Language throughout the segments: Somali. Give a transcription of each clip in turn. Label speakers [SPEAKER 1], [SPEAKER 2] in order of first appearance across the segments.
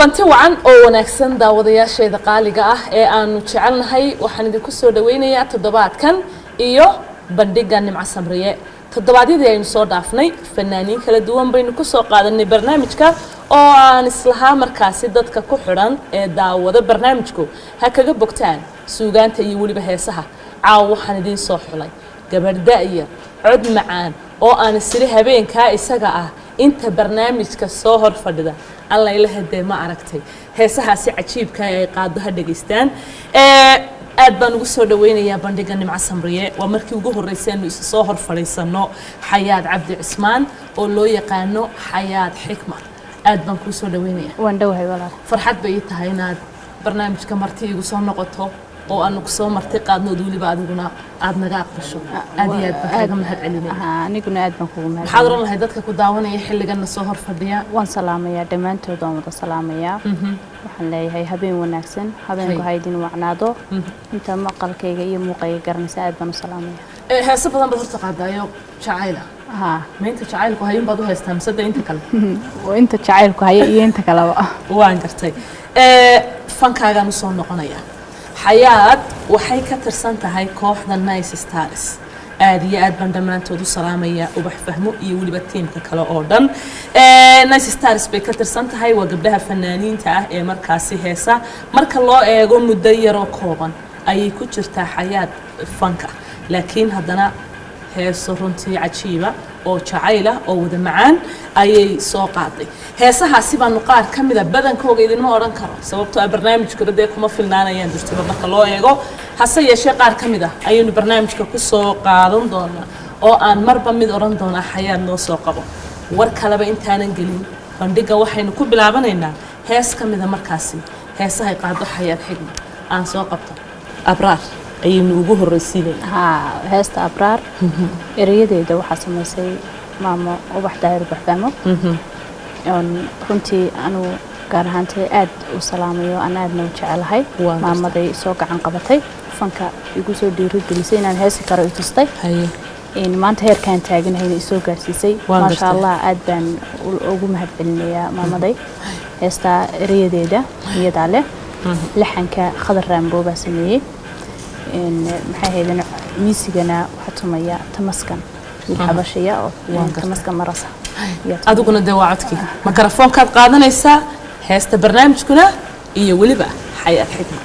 [SPEAKER 1] Kulanti wacan oo wanaagsan, daawadayaasheeda qaaliga ah ee aanu jecelnahay. Waxaan idinku soo dhaweynayaa toddobaadkan iyo bandhigga Nimco Samriye. Toddobaadyadii aynu soo dhaafnay fanaaniin kala duwan baynu kusoo qaadanay barnaamijka, oo aan islahaa markaasi dadka ku xidhan ee daawado barnaamijku ha kaga bogtaan suugaanta iyo weliba heesaha. Caawa waxaan idiin soo xulay gabadh da'yar, cod macaan, oo aan isiri habeenkaa isaga ah inta barnaamijka soo hor fadhida alla ila hadee ma aragtay heesahaasi cajiibka ay qaado ha dhegaystaan. Aad baan ugu soo dhaweynayaa bandhigga Nimco Samriye. Waa markii ugu horreysay aanu isa soo hor fadhiisano Xayaad Cabdi Cismaan oo loo yaqaano Xayaad Xikma. Aad baan kuu soo dhaweynaya.
[SPEAKER 2] Waan dhowahay, walaal.
[SPEAKER 1] Farxad bay ii tahay inaad barnaamijka marti igu soo noqoto oo aanu kusoo marti qaadno, ood weliba adiguna aad naga aqbasho. Aad iyo aad baan kaaga mahad celinaya.
[SPEAKER 2] Aniguna aad baan kugu mahad.
[SPEAKER 1] Maxaad oran lahayd dadka ku daawanaya xilliganna soo hor fadhiya?
[SPEAKER 2] Waan salaamayaa dhammaantood, waan wada salaamayaa. Waxaan leeyahay habeen wanaagsan, habeenku ha idin wacnaado. Inta maqalkayga iyo muuqayga garanaysa aad baan u salaamaya.
[SPEAKER 1] Heese badan baad horta qaadaayo jacayla.
[SPEAKER 2] Haa.
[SPEAKER 1] Ma inta jacaylku hayun baad u haystaa mise de inta kale?
[SPEAKER 2] Oo inta jacaylku haya iyo inta kaleba.
[SPEAKER 1] Waan gartay. Fankaagaan usoo noqonaya. Xayaad waxay ka tirsan tahay kooxda Nice Stars. Aad iyo aad baan dhammaantood u salaamaya, Ubax Fahmo iyo weliba tiimka kale oo dhan. Nice Stars bay ka tirsan tahay. Waa gabdhaha fanaaniinta ah ee markaasi heesa. Marka loo eego muddo yaroo kooban ayay ku jirtaa Xayaad fanka, laakiin haddana heeso runtii cajiiba oo jacayla oo wada macaan ayay soo qaaday. Heesahaasi baanu qaar ka mida, badankooga idinma odhan karo sababtoo ah barnaamijkuna dee kuma filnaanayaan durtiba marka loo eego, hase yeeshee qaar ka mid ah ayaynu barnaamijka ku soo qaadan doonaa oo aan marba mid odhan doonaa Xayaad noo soo qabo. War kaleba intaanan gelin bandhigga, waxaynu ku bilaabanaynaa hees ka mida markaasi heesahay qaado Xayaad Xigma. Aan soo qabto Abraar ayaynu ugu horreysiinaynaa.
[SPEAKER 2] Haa, heesta Abraar ereyadeeda waxaa samaysay maamo Ubax Daahir Ubax Fahmo, oon runtii anugu gaar ahaantay aad u salaamayo, aan aadna u jecelahay. Maamaday soo gacan qabatay, fanka igu soo dhiirigelisay, inaan heesi karo i tustay, maanta heerkaan taaganahayna isoo gaarsiisay. Maasha Allah, aad baan ugu mahad celinayaa maamaday. Heestaa ereyadeeda iyadaa leh, laxanka Khadar Raambo baa sameeyey, maxay ahaydeen, miisigana waxaa tumaya Tamaskan, wiil xabashiya oo Tamaskan Marasa.
[SPEAKER 1] Adiguna dee waa codkii makarafoonkaad qaadanaysaa, heesta barnaamijkuna iyo weliba Xayaad Xigma.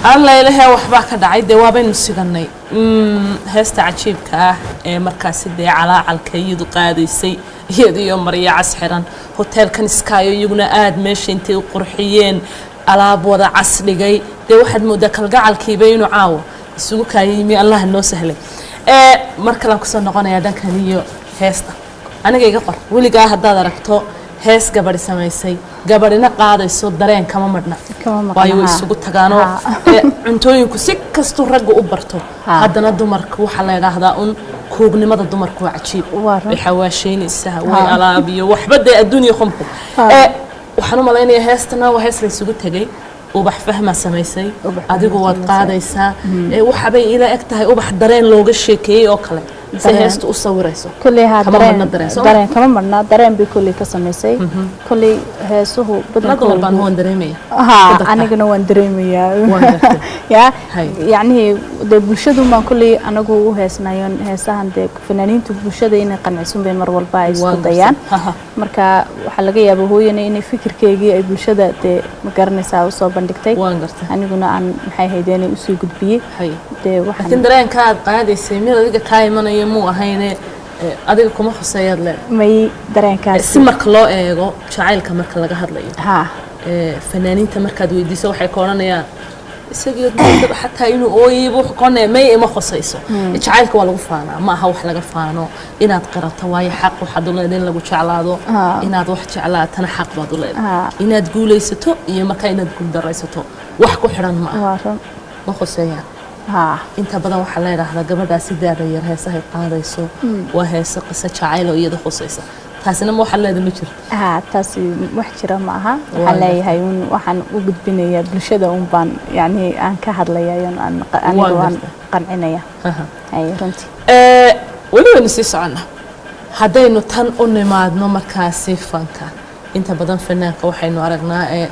[SPEAKER 1] Alla ilaahay, waxbaa ka dhacay. Dee waabaynu siganay heesta cajiibka ah ee markaasi dee calaacalka iyadu qaadaysay, iyada iyo maryo cas xiran, hoteelkan iskaayo iyaguna aada meesha intay u qurxiyeen alaab wada cas dhigay. Dee waxaad moodaa kalgacalkiiba inuu caawo isugu kaayimi. Allah noo sahlay. Mar kalean kusoo noqonayaa dhankan iyo heesta. Aniga iga qor, weligaa haddaad aragto hees gabadhi samaysay, gabadhina qaadayso, dareen kama madhna.
[SPEAKER 2] Kama maqna,
[SPEAKER 1] waayo way
[SPEAKER 2] haa.
[SPEAKER 1] Isugu tagaanoo cuntooyinku si kastuu ragga u barto, haddana dumarka waxaa la idhaahdaa un kuugnimada dumarku waa cajiib.
[SPEAKER 2] Waa run.
[SPEAKER 1] Way xawaasheynaysaa, way alaab iyo waxba dee adduunya qomku. Waxaan u malaynayaa heestana waa hees la isugu tegay. Ubax Fahmaa samaysay.
[SPEAKER 2] Ubax Fahmaa
[SPEAKER 1] Adigu waad
[SPEAKER 2] samaysay.
[SPEAKER 1] qaadaysaa. Waxabay ila eg tahay ubax dareen looga sheekeeyey oo kale si
[SPEAKER 2] Dareen.
[SPEAKER 1] heestu u sawirayso.
[SPEAKER 2] Kolley haa.
[SPEAKER 1] Kama
[SPEAKER 2] Dareen
[SPEAKER 1] marna dareen, soo ma?
[SPEAKER 2] Dareen kama marna, dareen bay kolley ka samaysay. Kolley heesuhu
[SPEAKER 1] Na dumar baan
[SPEAKER 2] badankoodu
[SPEAKER 1] waan dareemaya.
[SPEAKER 2] Haa.
[SPEAKER 1] Ku dartaa.
[SPEAKER 2] Anigana waan dareemayaa.
[SPEAKER 1] Waan gartay.
[SPEAKER 2] Ya.
[SPEAKER 1] Hay.
[SPEAKER 2] Yacnihii dee bulshadu baan kolley anagu u heesnayon. Heesahan dee fanaaniintu bulshada inay qancisun bay mar walba ay isku
[SPEAKER 1] Waan gartay.
[SPEAKER 2] dayaan. Marka waxaa laga yaabaa hooyana inay fikirkeygii ay bulshada dee ma garanaysaa usoo bandhigtay.
[SPEAKER 1] Waan gartay.
[SPEAKER 2] Aniguna aan maxay haydeen usii gudbiyey. Dee waxaan
[SPEAKER 1] Laakiin dareenka aad qaadaysay mid adiga kaa imanayo muu ahayne, adiga kuma khuseeyaad leedahay.
[SPEAKER 2] May, dareenkaas
[SPEAKER 1] Si marka loo eego jacaylka marka laga hadlayo, fanaaniinta markaad weydiiso waxay ka odhanayaan isagii dad xataa inuu ooyeyba wuxuu ka odhanaya may, ima khusayso. Jacaylka waa lagu faanaa, ma aha wax laga faano inaad qirato, waayo xaq waxaad u leedahay in lagu jeclaado. Inaad wax jeclaatana xaq baad u leedahay. Inaad guulaysato iyo markaa inaad guuldaraysato wax ku xidhan ma aha.
[SPEAKER 2] Waa run.
[SPEAKER 1] Ma khuseeyaan. Inta badan waxaa la idhaahdaa gabadhaasi daada yar heesahay qaadayso waa heese qiso jacayl oo iyada khusaysa. Taasina ma waxaad leedahay ma jirto?
[SPEAKER 2] Haa, taasi wax jira ma aha.
[SPEAKER 1] Waa
[SPEAKER 2] Waxaan leeyahay un waxaan u gudbinayaa bulshada un baan yacni aan ka hadlaya un aan anigu aan qancinaya ay runtii.
[SPEAKER 1] Weli waynu sii soconnaa. Haddaynu tan u nimaadno markaasi fanka, inta badan fanaanka waxaynu aragnaa ee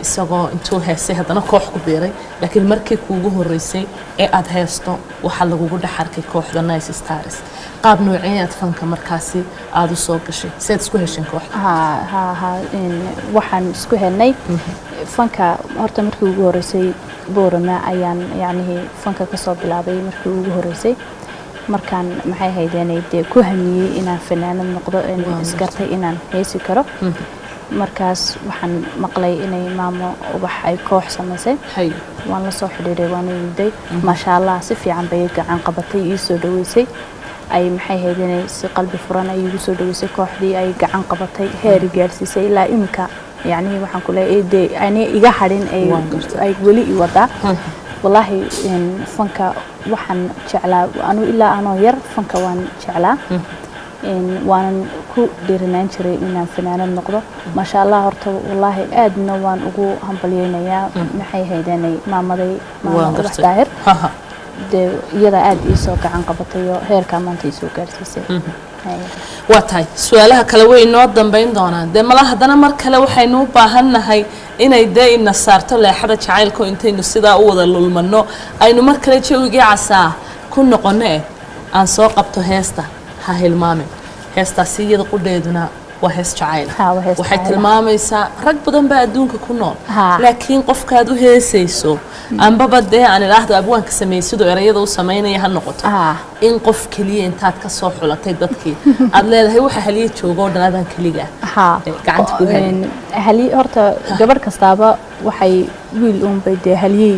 [SPEAKER 1] isagoo intuu heesay haddana koox ku biiray, laakiin markii kuugu horreysay ee aad heesto waxaa lagugu dhex arkay kooxda Nice Stars. Qaab noocee aad fanka markaasi aada u soo gashay si aad isku hesheen kooxda?
[SPEAKER 2] Haa haa haa, waxaan isku helnay fanka horta markii ugu horreysay Boorama ayaan yacnihii fanka kasoo bilaabay. Markii ugu horreysay markaan maxay haydeenay dee ku hamiyey inaan fanaanad noqdo een isgartay inaan heesi karo, markaas waxaan maqlay inay maamo Ubax ay koox samaysay. Waan la soo xidhiidhay, waan u yimiday. Maasha Allah, si fiican bay gacan qabatay, ii soo dhaweysay. Ay maxay haydeenay si qalbi furan ay igu soo dhaweysay kooxdii, ay gacan qabatay, heer i gaarsiisay ilaa iminka. Yacnihii waxaan ku leeyahay dee aanay iga hadhin ay
[SPEAKER 1] Waan gartay.
[SPEAKER 2] ay weli i wadaa. Wallaahi fanka waxaan jeclaa anu ilaa anoo yar, fanka waan jeclaa. Waanan ku dhiiranaan jiray inaan fanaanad noqdo. Maasha Allah, horta wallaahi aadna waan ugu hambalyeynayaa maxay haydeenay maamaday, maama
[SPEAKER 1] Waan
[SPEAKER 2] Ubax
[SPEAKER 1] gartay.
[SPEAKER 2] Daahir. Dee iyada aad iisoo gacan qabatay oo heerkaa maanta iisoo gaarsiisay. Haya.
[SPEAKER 1] Waa tahay, su-aalaha kale way inoo dambayn doonaan. Dee mala haddana mar kale waxaynu u baahan nahay inay dee ina saarto leexada jacaylka oo intaynu sidaa u wada lulmanno aynu mar kale jawigii casaa ku noqonno. Aan soo qabto heesta Ha Hilmaamin. Heestaasi iyada qudheeduna waa hees jacayl.
[SPEAKER 2] Ha, waa hees
[SPEAKER 1] Waxay
[SPEAKER 2] jacayl ah.
[SPEAKER 1] tilmaamaysaa rag badan baa adduunka ku nool, laakiin qofkaad u heesayso ambaba dee aan idhaahdo abwaanka sameeyey siduu erayada u samaynaya ha noqoto, in qof keliya intaad ka soo xulatay dadkii aad leedahay waxa haliya jooga oo dhan adaan keliga gacanta ku hayo.
[SPEAKER 2] Halye horta gabadh kastaaba waxay wiil uunbay dee halyey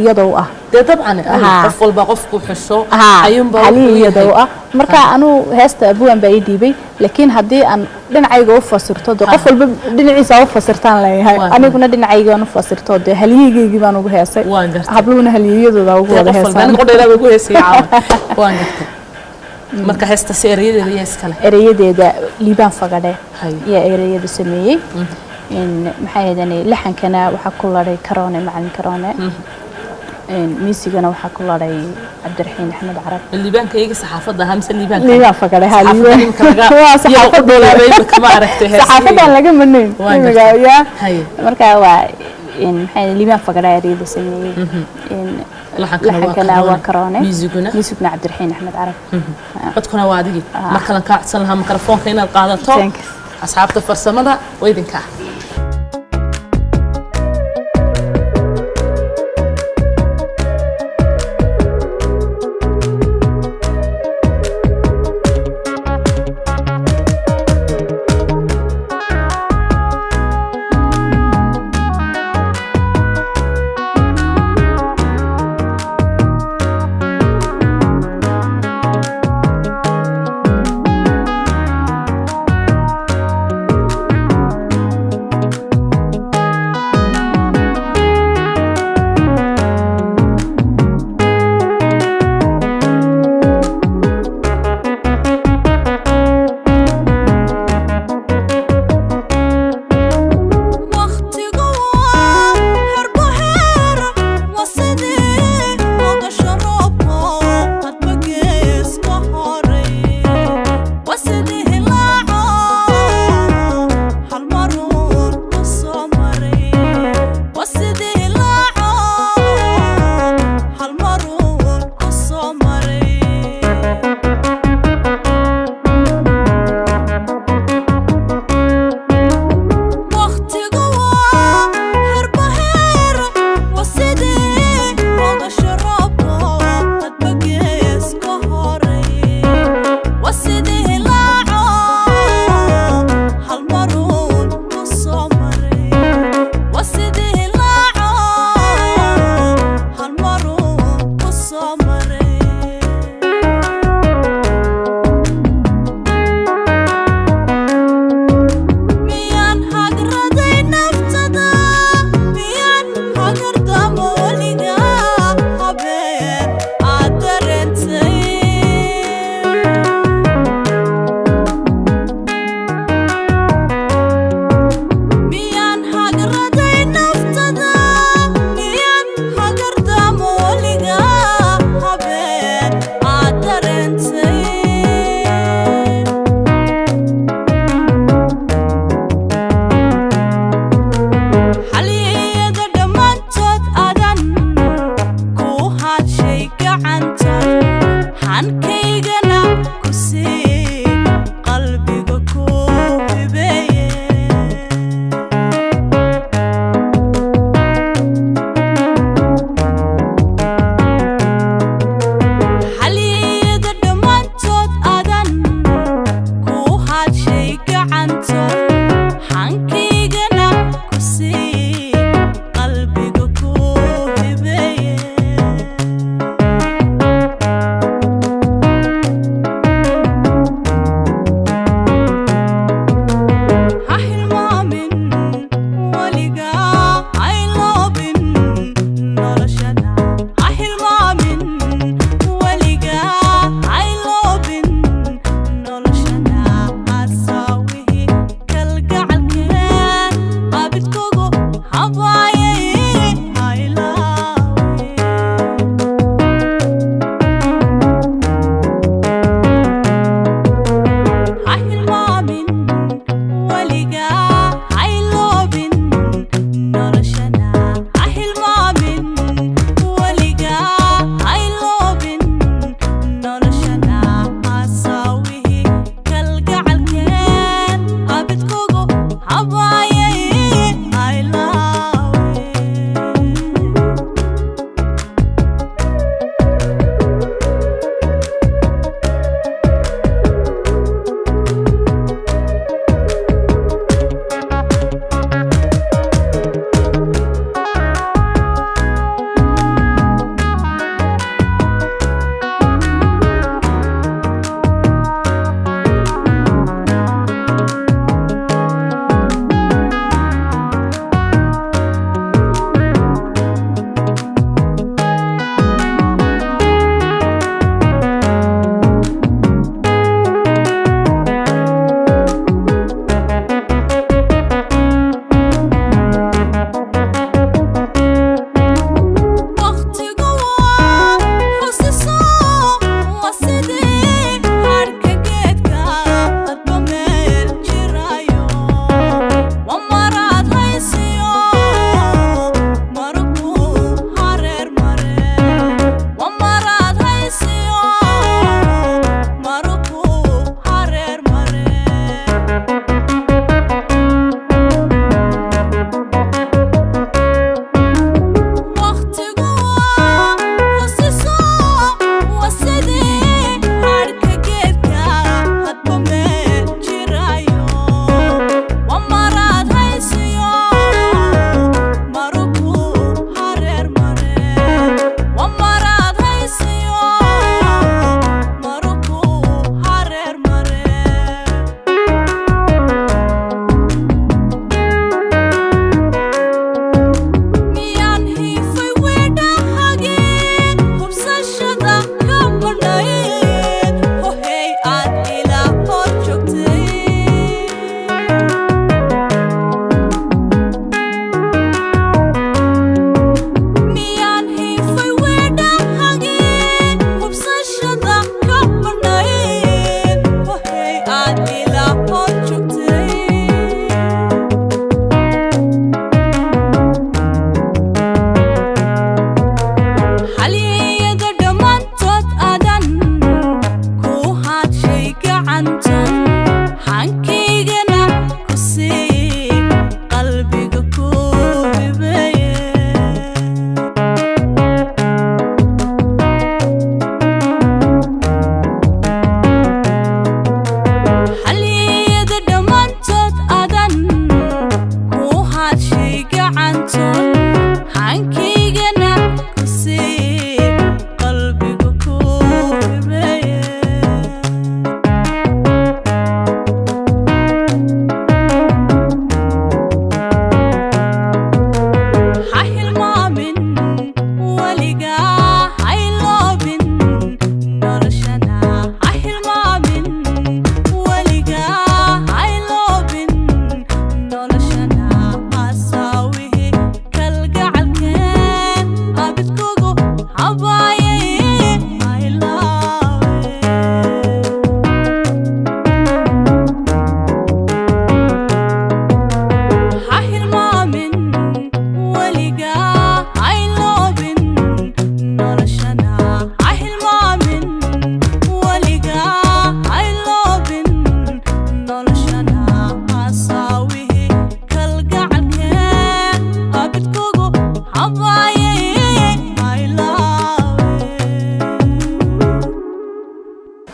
[SPEAKER 2] iyadoo u ah.
[SPEAKER 1] Dee dabcan qof walba qofku xusho ayuunbaa
[SPEAKER 2] halyey
[SPEAKER 1] wuxuu
[SPEAKER 2] iyadoo
[SPEAKER 1] yahay.
[SPEAKER 2] ah. Marka anuu heesta abwaan baa ii dhiibay, laakiin haddii aan dhinacayga u fasirto dee qof walba dhinaciisa u fasirtaan leeyahay. Aniguna dhinacayga aan u fasirto, dee halyeygeygii baan ugu heesay.
[SPEAKER 1] Waan gartay.
[SPEAKER 2] Habluhuna halyeyadooda ugu
[SPEAKER 1] Dee
[SPEAKER 2] wada
[SPEAKER 1] qof walba
[SPEAKER 2] heesaan.
[SPEAKER 1] aniga qudheedaa baa ku heesaya caawa. Waan gartay. Marka heesta si erayadeeda yaa iskale?
[SPEAKER 2] Erayadeeda Liibaan Fagadhe yaa ereyada sameeyey. Maxay ahaydeen, laxankana waxaa ku laday Karoone, macalin Karoone. Miisigana waxaa ku laday Cabdiraxiin Axmed Carab.
[SPEAKER 1] Liibaanka iyaga saxaafadda ahaa mise liibaanka?
[SPEAKER 2] Liibaan Fagadhe, haa.
[SPEAKER 1] Saxaafadda
[SPEAKER 2] Liibaan.
[SPEAKER 1] imika laga
[SPEAKER 2] Waa
[SPEAKER 1] iyadoo
[SPEAKER 2] saxaafadda.
[SPEAKER 1] qudheedaaba imika ma aragtay heesihii.
[SPEAKER 2] Saxaafaddaan laga manayn
[SPEAKER 1] Waan
[SPEAKER 2] imiga
[SPEAKER 1] gartay.
[SPEAKER 2] yaa. Marka waa maxay Liibaan Fagadhe ereyada sameeyey.
[SPEAKER 1] Laxankana waa
[SPEAKER 2] Laxankana waa
[SPEAKER 1] Karoone.
[SPEAKER 2] Karoone.
[SPEAKER 1] Miisiguna?
[SPEAKER 2] Miisiguna Cabdiraxiin Axmed Carab.
[SPEAKER 1] Codkuna waa adigii. Mar kalan kaa codsan lahaa mikrofoonka inaad qaadato.
[SPEAKER 2] Thanks.
[SPEAKER 1] Asxaabta farsamada waa idinkaa.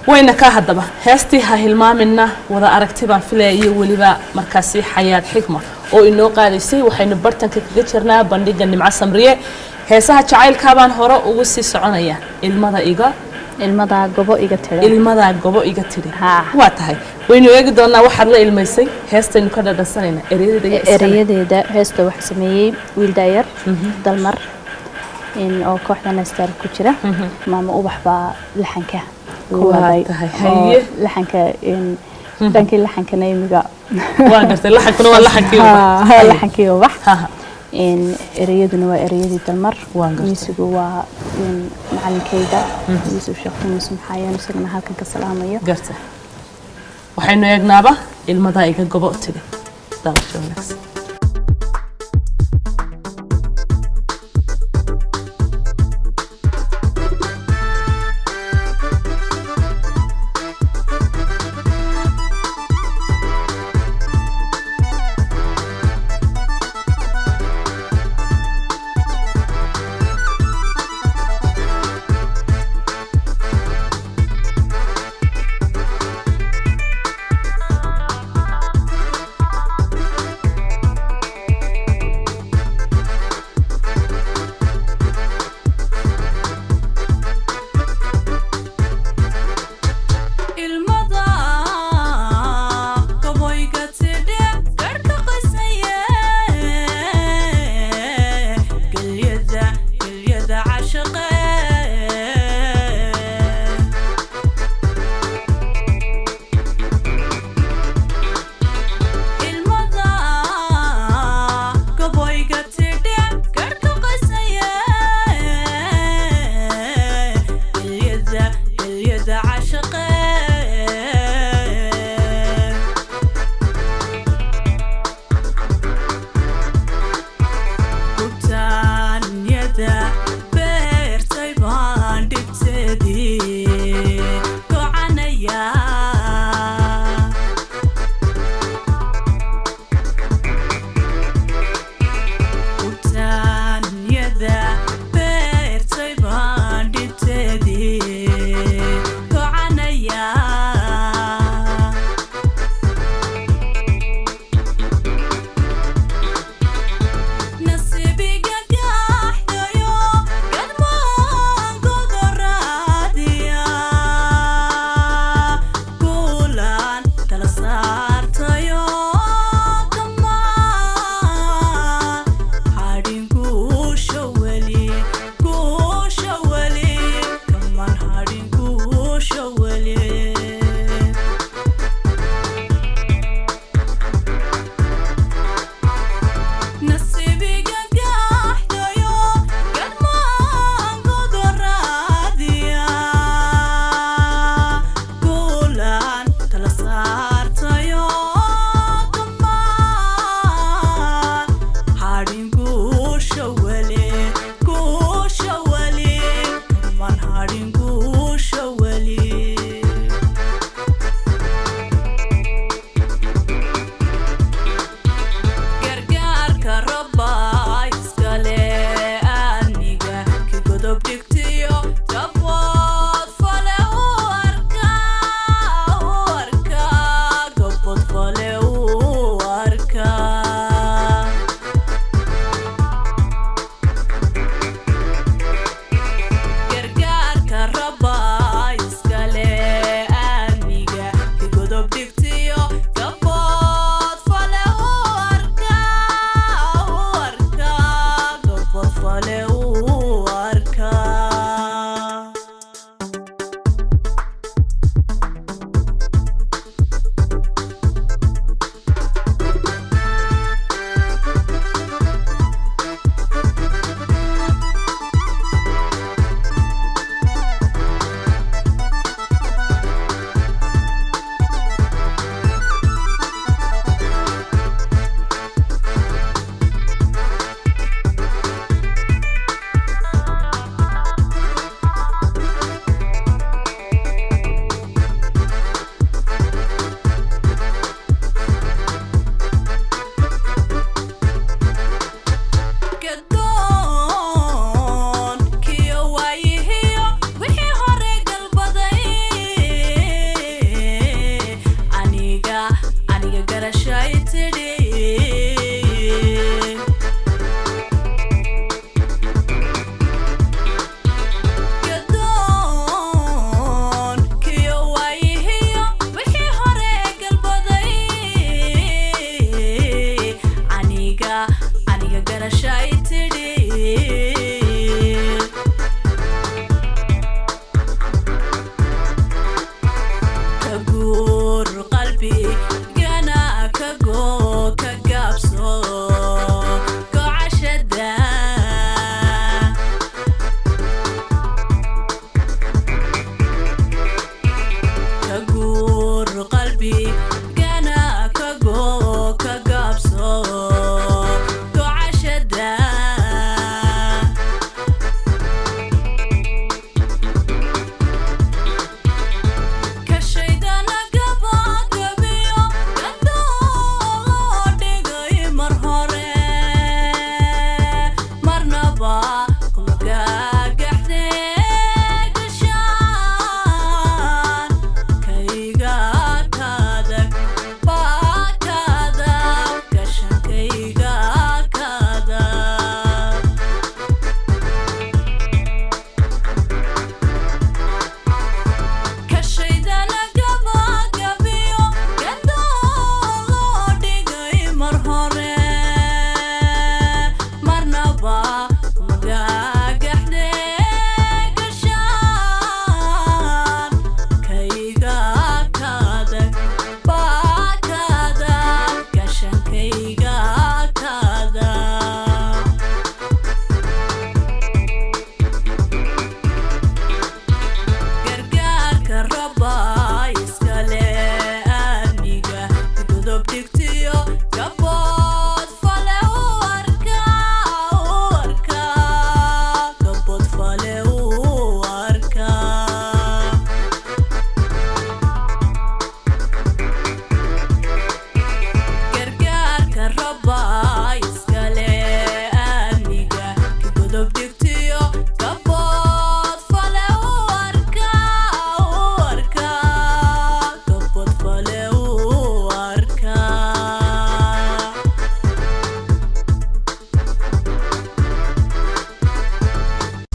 [SPEAKER 1] Wayna kaa haddaba heestii ha hilmaamina wada aragti baan filaya, iyo weliba markaasi Xayaad Xikma oo inoo qaadaysay. Waxaynu bartanka kaga jirnaa bandhiga Nimco Samriye. Heesaha jacaylkaa baan hore ugu sii soconaya. Ilmada iga
[SPEAKER 2] Ilmada gobo iga tiri.
[SPEAKER 1] Ilmadaa gobo iga tidhi.
[SPEAKER 2] Haa.
[SPEAKER 1] Waa tahay, waynu eegi doonaa waxaad la ilmaysay. Heestaynu ka dhadhansanayna ereyadeeda iyo iskale.
[SPEAKER 2] Erayadeeda heesta waxaa sameeyey wiil daayar Dalmar in oo kooxda Nestar ku jira. Maama Ubax baa laxanka ku
[SPEAKER 1] Waa
[SPEAKER 2] waday
[SPEAKER 1] tahay,
[SPEAKER 2] oo
[SPEAKER 1] haye.
[SPEAKER 2] Laxanka in dhankii laxankana imiga.
[SPEAKER 1] Waa gartay, laxankuna waa laxankii Ubax.
[SPEAKER 2] Haa, laxankii Ubax.
[SPEAKER 1] Ha, ha.
[SPEAKER 2] In ereyaduna waa ereyadii Dalmar.
[SPEAKER 1] Waan gartay.
[SPEAKER 2] Miisigu waa in macalinkayga Yuusuf Sheekh Muuse Maxaayaan, isagana halkan ka salaamayo.
[SPEAKER 1] Gartay, waxaynu eegnaaba ilmadaa iga gobo tidhi. Daawasho wanaagsan.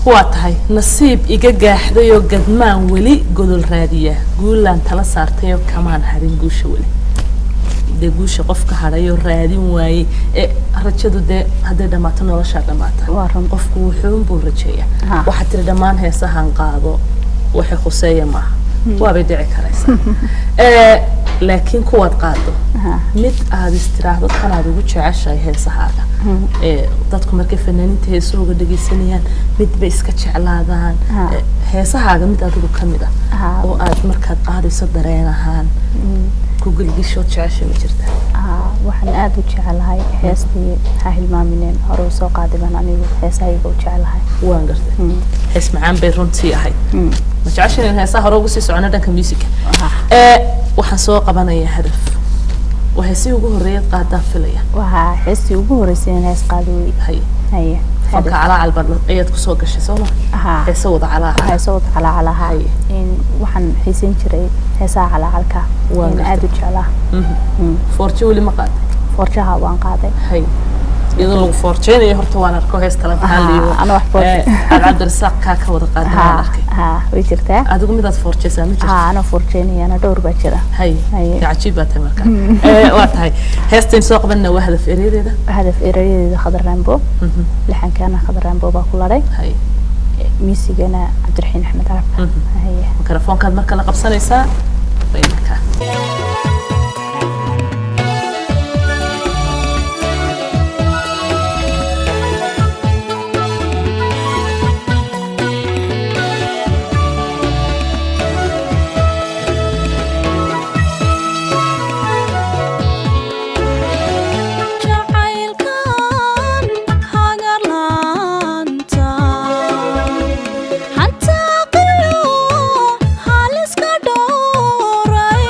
[SPEAKER 1] Waa tahay nasiib iga gaaxdayoo gadmaan weli godol raadiya, guulaan tala saartayoo kamaan harin guusha weli. Dee guusha qofka hadhayoo raadin waayey ee rajadu dee hadday dhammaato noloshaa dhammaata.
[SPEAKER 2] Waa run.
[SPEAKER 1] Qofku wuxuunbuu rajeeyaa. Waxaad tiri dhammaan heesahan qaado waxay khuseeya maaha, waabay dhici karaysaa. Laakiin kuwaad qaado mid aad istiraahdo tanaad ugu jeceshahay heesahaaga, dadku markay fanaaniinta heesahooga dhegeysanayaan mid bay iska jeclaadaan. Heesahaaga mid adigu ka mid ah oo aad markaad qaadayso dareen ahaan ku gelgishood jeceshay ma jirtaa?
[SPEAKER 2] Waxaan aada u jecelahay heestii Ha Hilmaamineen hore u soo qaaday baan anigu heesahayga u jecelahay.
[SPEAKER 1] Waan gartay. Hees macaan bay runtii ahayd. Ma jeceshay in heesaha hore ugu sii socono dhanka musica? Waxaan soo qabanayaa Hadaf. Waa heesihii ugu horreeyaad qaadaan filaya.
[SPEAKER 2] Waxaa heestii ugu horreysay in hees qaado wey.
[SPEAKER 1] Haye.
[SPEAKER 2] Haye.
[SPEAKER 1] Fanka calaacal baad ayaad kusoo gashay, soo ma?
[SPEAKER 2] Haa.
[SPEAKER 1] Heese wada calaacal.
[SPEAKER 2] Heeso wada calaacalaha.
[SPEAKER 1] Haye.
[SPEAKER 2] In waxaan xiisan jiray heesaha calaacalka.
[SPEAKER 1] Waan
[SPEAKER 2] in
[SPEAKER 1] gartay.
[SPEAKER 2] Aada u jeclaa.
[SPEAKER 1] Foorjo weli ma qaaday?
[SPEAKER 2] Foorjaha waan qaaday.
[SPEAKER 1] Hay, iyadoo lagu foorjeynayo horta waan arko hees talantaaliyo.
[SPEAKER 2] Haa, ana wax foorje.
[SPEAKER 1] Cabdirasaaq kaa ka wada qaaday waan arkay.
[SPEAKER 2] Haa, way jirtaa.
[SPEAKER 1] Adigu midaad foorjeysaa ma jirto?
[SPEAKER 2] Haa, ana foorjeynayana dhowr baa jira.
[SPEAKER 1] Hay.
[SPEAKER 2] Haye.
[SPEAKER 1] Dee cajiib baa tahay marka. Waa tahay heestayn soo qabanna waa Hadaf, ereyadeeda?
[SPEAKER 2] Hadaf erayadeeda Khadar Rambo, laxankana Khadar Rambo baa ku laray.
[SPEAKER 1] Hay.
[SPEAKER 2] Miisigana Cabdiraxiin Axmed Carab. Haye.
[SPEAKER 1] Mikrofoonkaad marka la qabsanaysaa baynaka.
[SPEAKER 3] Jacaylkan hagarlaanta hantaqiyo haliska dhooray.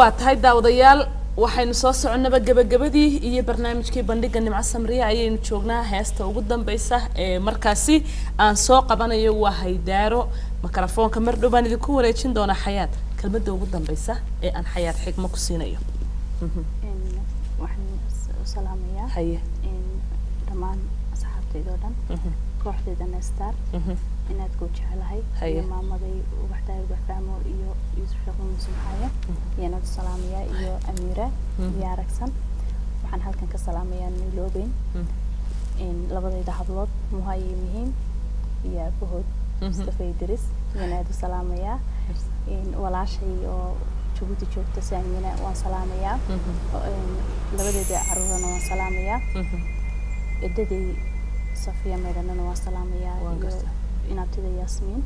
[SPEAKER 1] Waa tahay daawadayaal, waxaynu soo soconnaba gebagabadii iyo barnaamijkii bandhiga Nimco Samriye ayaynu joognaa. Heesta ugu dambeysa ee markaasi aan soo qabanayo waa Haydaaro. Mikrofoonka mar dhow baan idinku wareejin doonaa. Xayaad, kelmadda ugu dambeysa ee aan Xayaad Xigmo ku siinayo.
[SPEAKER 2] Waxaan u salaamayaa dhammaan asxaabtayda oo dhan, kooxdayda Nestar inaad ku jecelahay, iyo maamaday Ubaxdaay Ubax Fahmo iyo Yuusuf Sheekh Muuse Maxaaye iyanaad u salaamayaa, iyo Amiira iyo Aragsan. Waxaan halkan ka salaamayaa Nailoobin labadayda hablood Muha iyo Muhiim iyo aabahood Mustafa Idris iyana aad u salaamayaa. Walaashay oo Jabuuti joogta Saamina waan salaamayaa, labadeeda caruurana waan salaamayaa, edaday Safiya Meydhanana waan salaamayaa, iyo inaabtida Yaasmiin.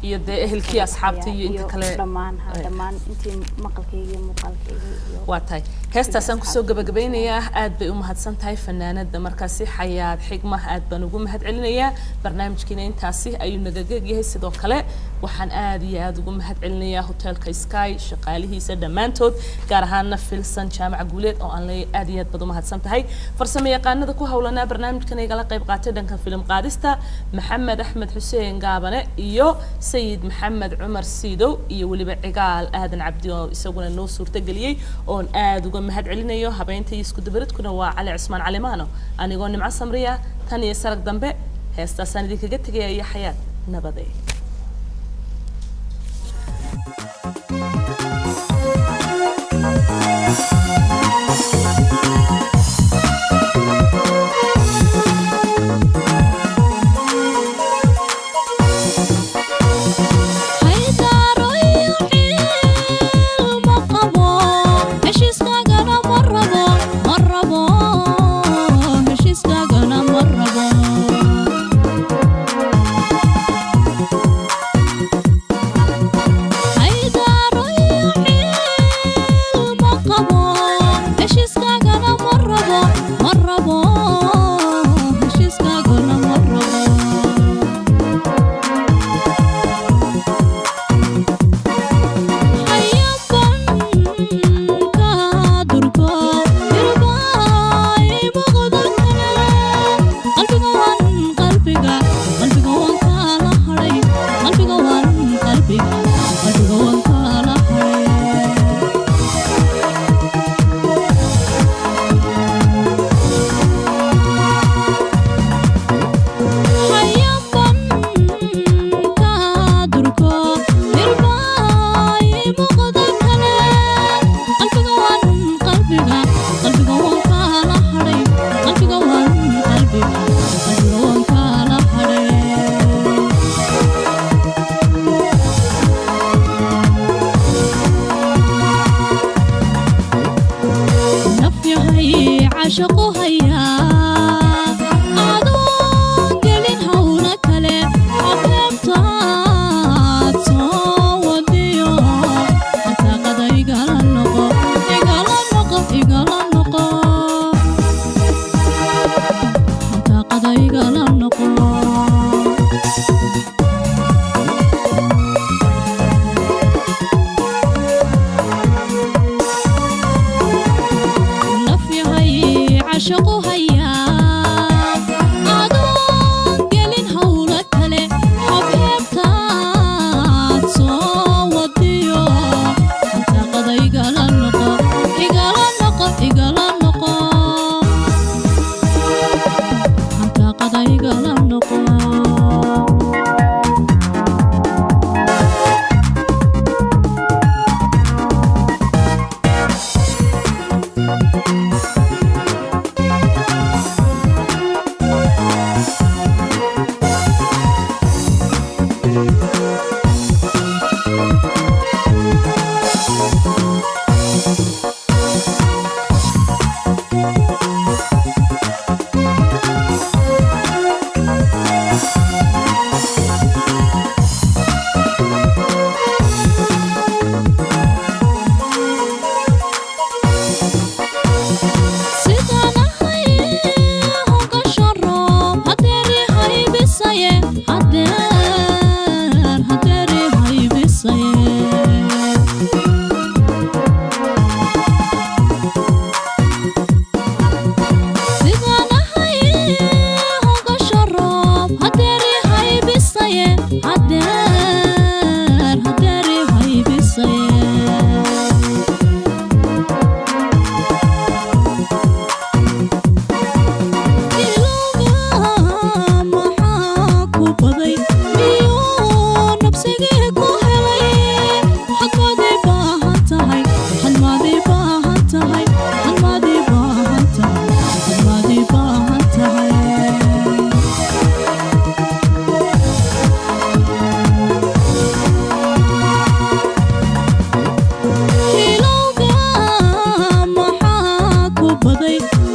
[SPEAKER 1] Iyo dee ehelkii, asxaabtii iyo inta kale.
[SPEAKER 2] Dhammaan ha, dhammaan intii maqalkayga iyo muuqaalkayga iyo.
[SPEAKER 1] Waa tahay, heestaasaan kusoo gabagabeynayaa. Aad bay u mahadsan tahay fanaanada markaasi Xayaad Xigmah, aad baan ugu mahad celinayaa. Barnaamijkiina intaasi ayuu nagaga yahay. Sidoo kale waxaan aad iyo aad ugu mahad celinayaa hotelka Sky shaqaalihiisa dhammaantood, gaar ahaana Filsan Jaamaca Guuleed oo aan leeyahay aad iyo aad baad u mahadsan tahay. Farsamo yaqaanada ku howlanaa barnaamijkan igala qayb qaatay dhanka filim qaadista, Maxamed Axmed Xuseen Gaabane iyo Sayid Maxamed Cumar Siidow, iyo weliba Cigaal Aadan Cabdi oo isaguna noo suurtageliyey oon aad uga mahad celinayo. Habeynta iyo isku dubaridkuna waa Cali Cusmaan Calimaano. Anigoo Nimco Samriya, tan iyo sarag dambe heestaasaan idinkaga tegaya iyo Xayaad. Nabadee.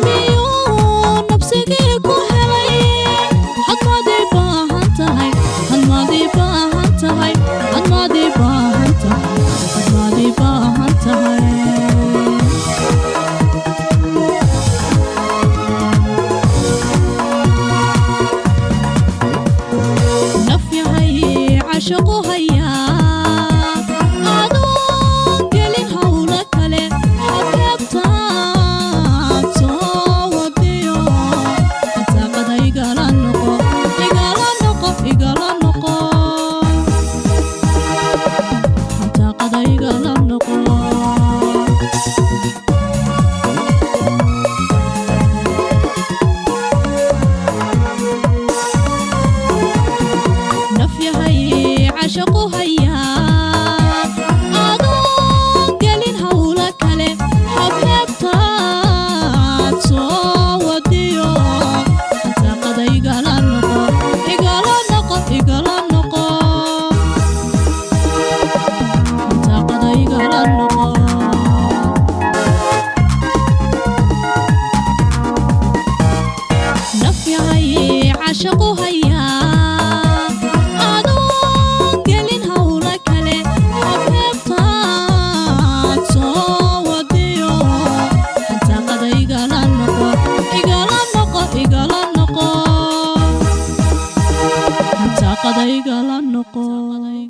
[SPEAKER 3] Miyuu nabsigii ku helay? Hadmaadii baahan tahay, hadmaadii baahan tahay, hadmaadii baahan tahay, hadmaadii baahan tahay. Naf yahay cashaqu hayaa, adoon gelin hawlo kale, xabeebtaad soo wadiyo xataaqada igala noqo, igala noqo, igala noqo, xataaqada igala noqo. Naf yahay cashaqu hayaa, adoon gelin hawlo kale, xabeebtaad soo wadiyo xataaqada igala noqo, igala noqo, igala noqo, xataaqada igala noqo. Naf yahay cashaqu hayaa.